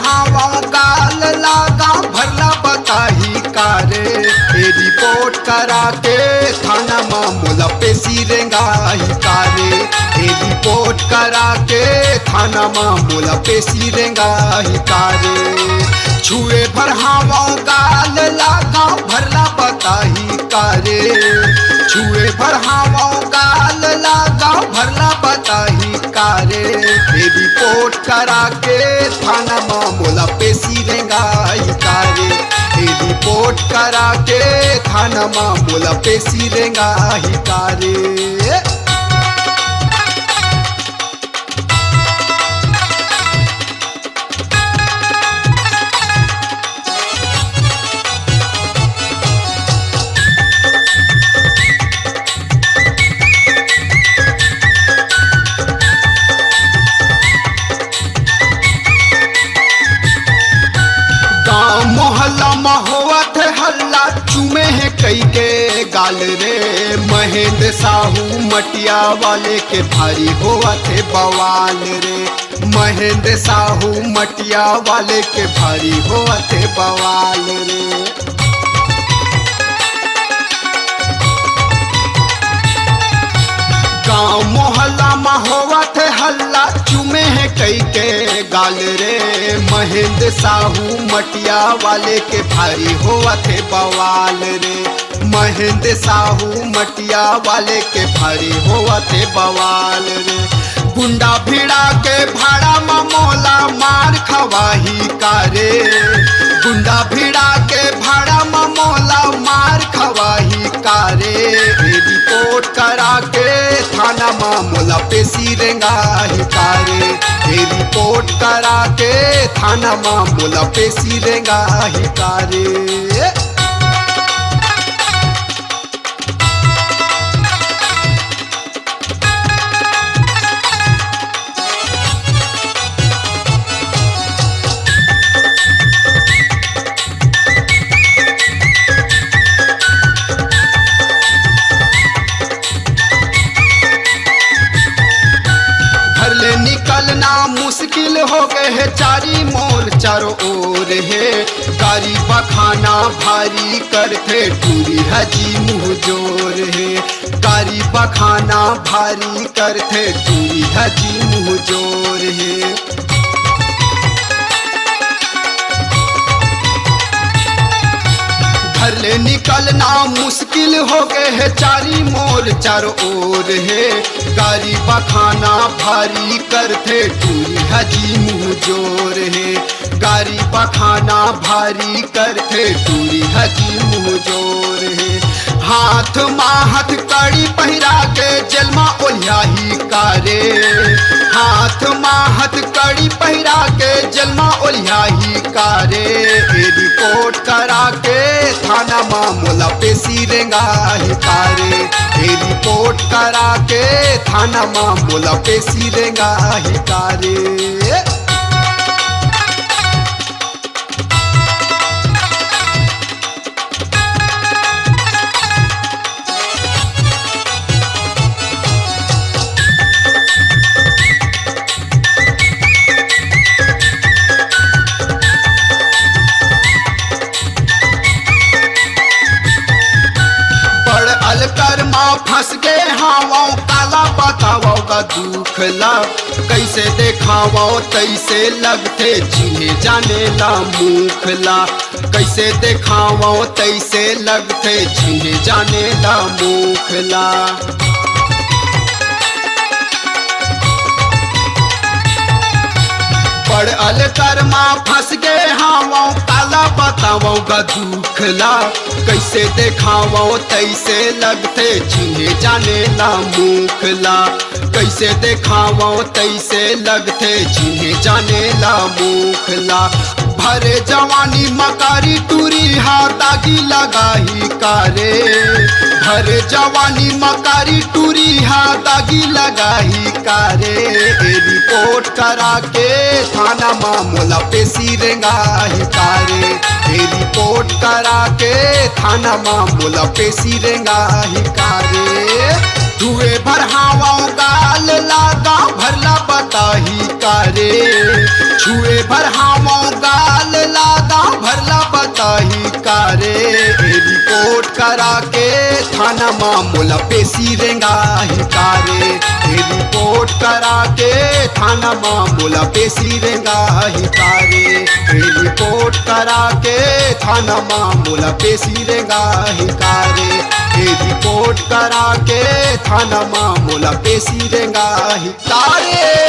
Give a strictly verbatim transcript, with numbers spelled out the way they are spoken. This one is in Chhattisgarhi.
हावंव गाल ला गांव भर ला बताही का रे, ए रिपोर्ट करा के थाना म मोला पेशी रेंगाही का रे, ए रिपोर्ट करा के थाना म मोला पेशी रेंगाही का रे। छुए भर हावंव गाल ला गांव भर ला बताही का रे, छुए भर हावंव गाल ला गांव भर ला बताही का रे, ए रिपोर्ट करा के थाना म मोला पेशी रेंगाही का रे, ए रिपोर्ट करा के थाना म मोला पेशी रेंगाही का रे। गांव मोहल्ला म होवत हे हल्ला, चूमे हे कई के गाल रे। महेंद्र साहू मटिया वाले के भारी होवत हे बवाल रे। महेंद्र साहू मटिया वाले के भारी होवत हे बवाल रे। गांव मोहल्ला म होवत हे हल्ला, चूमे हे कई के गाल रे। महेंद्र साहू मटिया वाले के भारी होवत हे बवाल रे। महेंद्र साहू मटिया वाले के भारी होवत हे बवाल रे। गुंडा भिड़ा के भाड़ा म मोला मार खवाही का रे, गुंडा भिड़ा के भाड़ा म मोला मार खवाही का रे। ए रिपोर्ट करा के थाना म मोला पेशी रेंगाही का रे, ए रिपोर्ट करा के थाना म मोला पेशी रेंगाही का रे। घर ले निकलना मुश्किल हो गए हे, चारी मोर चारों ओर हे। गारी बखाना भारी करथे, टूरी ह जी मुँह जोर हे। गारी बखाना भारी करथे, टूरी ह जी मुँह जोर हे। घर ले निकलना मुश्किल हो गए हे, चारी मोर चारों ओर हे। गारी बखाना भारी करथे, टूरी ह जी मुँह जोर हे। गारी बखाना भारी करथे, टूरी ह जी मुँह जोर हे। हाथ मा हथकड़ी पहिरा के जेल मा ओलियाही का रे, हाथ मा हथकड़ी पहिरा के जेल मा ओलियाही का रे। ए रिपोर्ट करा के थाना मा मोला पेशी रेंगाही का रे, ए रिपोर्ट करा के थाना मा मोला पेशी रेंगाही का रे। पड़ल कर मा फंस गे हावंव, काला बतावंव गा दुख ला। कइसे देखावंव तइसे लगथे, चिन्हे जाने ला मुख ला। कइसे देखावंव तइसे लगथे, चिन्हे जाने ला मुख ला। पड़ल कर मा फंस गे हावंव, काला बतावंव गा दुख ला। कइसे देखावंव तइसे लगथे, चिन्हे जाने ला मुख ला। कइसे देखावंव तइसे लगथे, चिन्हे जाने ला मुख ला। भरे जवानी मा कारी टूरी हा दागी लगाही का रे, भरे जवानी मा कारी टूरी हा दागी लगाही का रे। ए रिपोर्ट करा के थाना मा मोला पेशी रेंगाही का रे, ए रिपोर्ट करा के थाना मा मोला पेशी रेंगाही का रे। छुए भर हावंव गाल ला गाँव भर ला बताही का रे, छुए भर हावंव करा के थाना मा मोला पेशी रेंगाही का रे। ए रिपोर्ट करा के थाना मा मोला पेशी रेंगाही का रे। ए रिपोर्ट करा के थाना मा मोला पेशी रेंगाही का रे। ए रिपोर्ट करा के थाना मा मोला पेशी रेंगाही का रे।